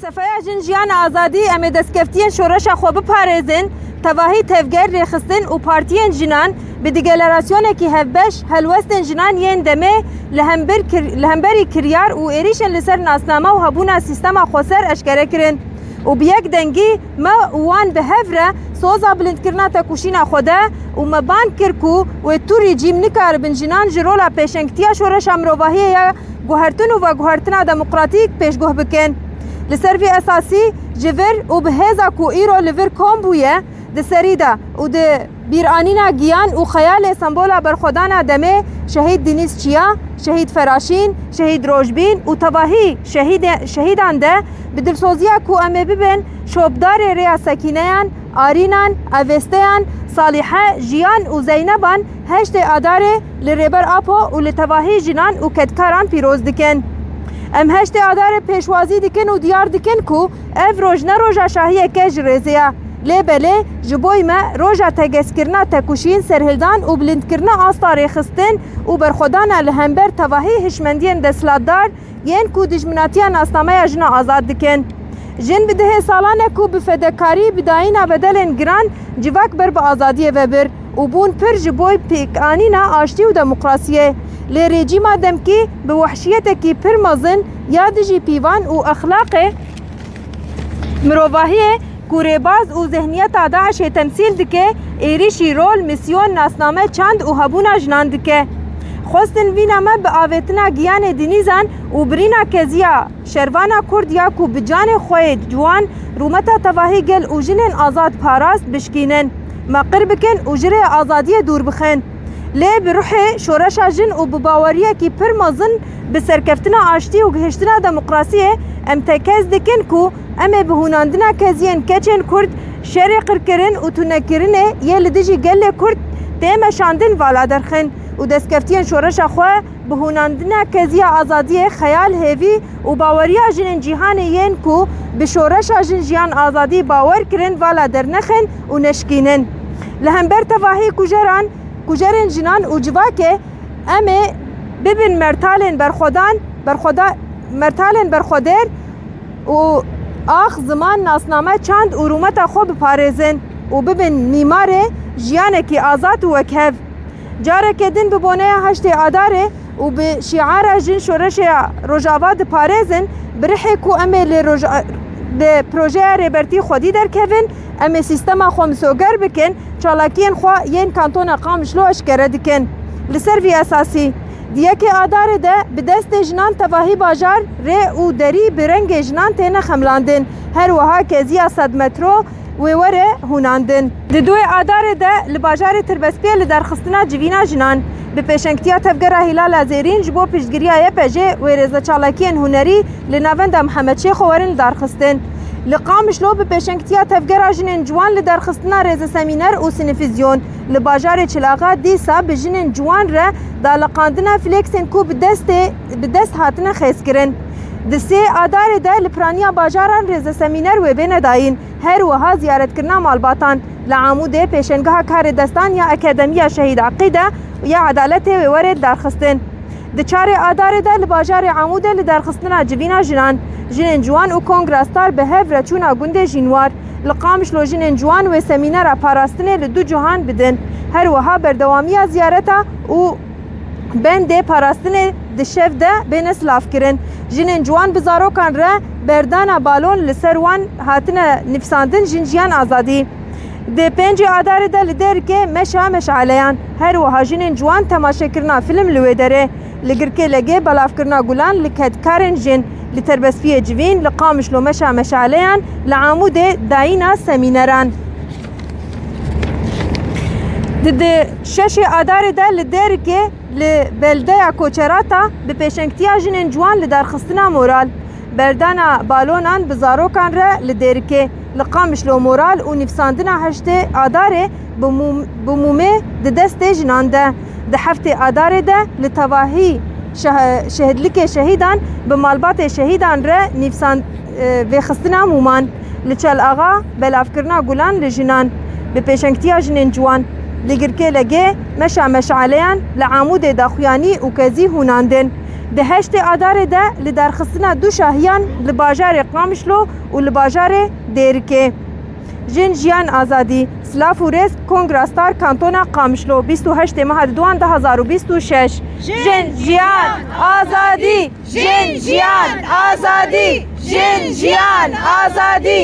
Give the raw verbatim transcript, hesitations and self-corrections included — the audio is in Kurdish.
Sefaya Jin Jiyan Azadî, em ê destkeftiyên şoreşa xwe biparêzin, tevahî tevger rêxistin û partiyên jinan bi deklarasyonekî hevbeş helwestên jinan yên demê li hember kir-, li hemberî kiryar û êrîşên li ser nasname û hebûna sîstema xweser eşkere kirin û bi yek dengî me û wan bi hev re soza bilindkirina tekoşîna xwe de û me bang kir ku wê tu rejîm nikaribin jinan ji rola pêşengtiya şoreşa mirovahiyê ya guhertin û veguhertina demokratîk pêşguh bikin. Li ser vî esasî ji vir û bi hêza ku îro li vir kom bûye, di serî de û di bîranîna giyan û xeyalê sembola berxwedana demê şehîd Dînîz Çiya, şehîd Feraşîn, şehîd Rojbîn û tevahî şehîdê-, şehîdan de bi dilsoziya ku em ê bibin şopdarê rêya sekîneyan, arînan, avêsteyan, Salîhe, Jiyan û Zeyneban heştê Adarê li Rêber Apo û li tevahî jinan û kedkaran pîroz dikin. Em heştê Adarê pêşwazî dikin û diyar dikin ku ev roj ne roja şahiyeke ji rêzê ye. Lê belê ji bo me roja tegezkirina tekoşîn, serhildan û bilindkirina asta rêxistin û berxwedana li hember tevahî hişmendiyên desthilatdar yên ku dijminatiya nasnameya jina azad dikin. Jin bi dehê salan e ku bi fedekarî, bi dayîna bedelên giran civak ber bi azadiyê ve bir û bûn pir ji bo pêkanîna aştî û demokrasiyê. Lê rejîma demkî bi wehşiyetekî pir mezin ya dijî pîvan û exlaqê mirovahiyê ku rêbaz û zihniyeta DAIŞê temsîl dike, êrîşî rol, misyon, nasname, çand û hebûna jinan dike. Xwestin vîna me bi avêtina giyanê Dînîzan û birîna keziya şervana Kurd ya ku bi canê xwe yê ciwan rûmeta tevahî gel û jinên azad parast bişkînin. Me qir bikin û ji rê azadiyê dûr bixin. Lê bi ruhê şoreşa jin û bi baweriyekî pir mezin bi serkeftina aştî û gihiştina demokrasiyê, em tekez dikin ku em ê bi hûnandina keziyên keçên Kurd şerê qirkirin û tunekirinê yê li dijî gelê Kurd tê meşandin vala derxin û destkeftiyên şoreşa xwe bi hûnandina keziya azadiyê, xeyal, hêvî û baweriya jinên cîhanê yên ku bi şoreşa Jin Jiyan Azadî bawer kirin vala dernexin û neşkînin. Li hember tevahî kujeran, kujerên jinan û civakê em ê bibin mertalên berxwedan, berxweda-, mertalên berxwedêr û ax, ziman, nasname, çand û rûmeta xwe biparêzin û bibin mîmarê jiyanekî azad û wekhev. Careke din bi boneya heştê Adarê û bi şiara Jin şoreşê ya Rojava diparêzin, bi rihê ku em ê li Roja-, li projeya Rêbertî xwedî derkevin, em ê sîstema xwe misoger bikin, çalakiyên xwe yên Kantona Qamişlo eşkere dikin. Li ser vî esasî, di yekê Adarê de bi destê jinan tevahî bajar, rê û derî bi rengê jinan têne xemlandin. Her wiha keziya sed metro wê were hûnandin. Di duyê Adarê de li bajarê Tirbespiyê lidarxistina civîna jinan bi pêşengtiya Tevgera Hîlala Zêrîn ji bo piştgiriya Y P J wê rêzeçalakiyên hunerî li Navenda Mihemed Şêxo werin lidarxistin. Li Qamişlo bi pêşengtiya Tevgera Jinên Ciwan lidarxistina rêzesemîner û sinîfîzyon. Li bajarê Çil Axa dîsa bi jinên ciwan re daliqandina flêksên ku bi destê, bi dest hatine xêzkirin. Di sê Adarê de li piraniya bajaran rêzesemîner wê bêne dayîn. Her wiha ziyaretkirina malbatan. Li Amûdê pêşengeha karê destan ya Akademiya Şehîd Eqîde ya Edaletê wê were lidarxistin. Di çarê Adarê de li bajarê Amûdê lidarxistina civîna jinan, jinên ciwan û kongra Star bi hev re çûna gundê Jînwar. Li Qamişlo jinên ciwan wê semînera parastinê li du cihan bidin. Her wiha berdewamiya ziyareta û bendê parastinê di şev de bêne silavkirin. Jinên ciwan bi zarokan re berdana balon li ser wan hatine nivîsandin Jin Jiyan Azadî. Di pêncê Adarê de li Dêrikê meşa meşaleyan, her wiha jinên ciwan temaşekirina fîlm li wê derê. Li Girkê Legê belavkirina gulan li kedkarên jin, li Terbespiyê civîn, li Qamişlo meşa meşaleyan, li Amûdê dayîna semîneran. Di, di şeşê Adarê de li Dêrikê li beldeya Koçerata bi pêşengtiya jinên ciwan lidarxistina moral, berdana balonan bi zarokan re li Dêrikê, li Qamişlo moral û nivîsandina heştê Adarê bi mûm-, bi mûmê di destê jinan de. Di heftê Adarê de li tevahî şeh-, şehidlikê şehîdan bi malbatê şehîdan re nivîsan-, e, vêxistina mûman. Li Çel Axa belavkirina gulan li jinan bi pêşengtiya jinên ciwan. Li Girkê Legê meşa meşaleyan, li Amûdê daxuyanî û kezî hûnandin. Di heştê Adarê de li derxistina du şahiyan li bajarê Qamişlo û li bajarê Dêrikê. Jin, jiyan, azadî. Silav û rêz, Kongra Star Kantona Qamişlo, bîst û heştê meha diduan du hazar û bîst û şeş. Jin, jiyan, azadî! Jin, jiyan, azadî! Jin, jiyan, azadî!